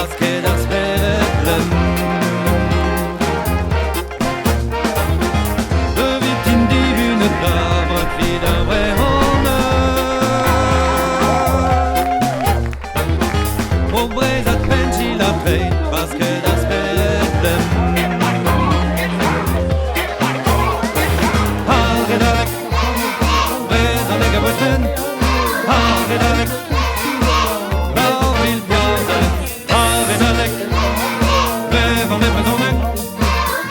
Pasket ar spered lemm. Evit indihunet lavaret 'vit ar Vrezhoneg. O Breizhad penn-kil-ha-treid, Pasket ar spered lemm. Ar Redadeg, brezhoneg a-bouez-penn. Ar Redadeg, 2015. Ar Redadeg, bevañ e brezhoneg.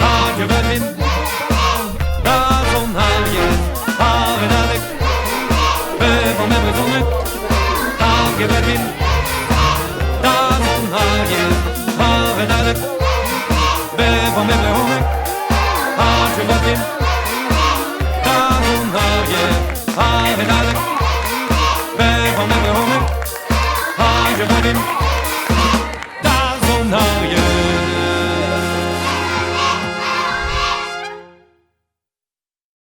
Hag evel da zont ar yezh. Ar Redadeg, bevañ e brezhoneg. Hag evel da zont ar yezh. Ar Redadeg, bevañ e brezhoneg.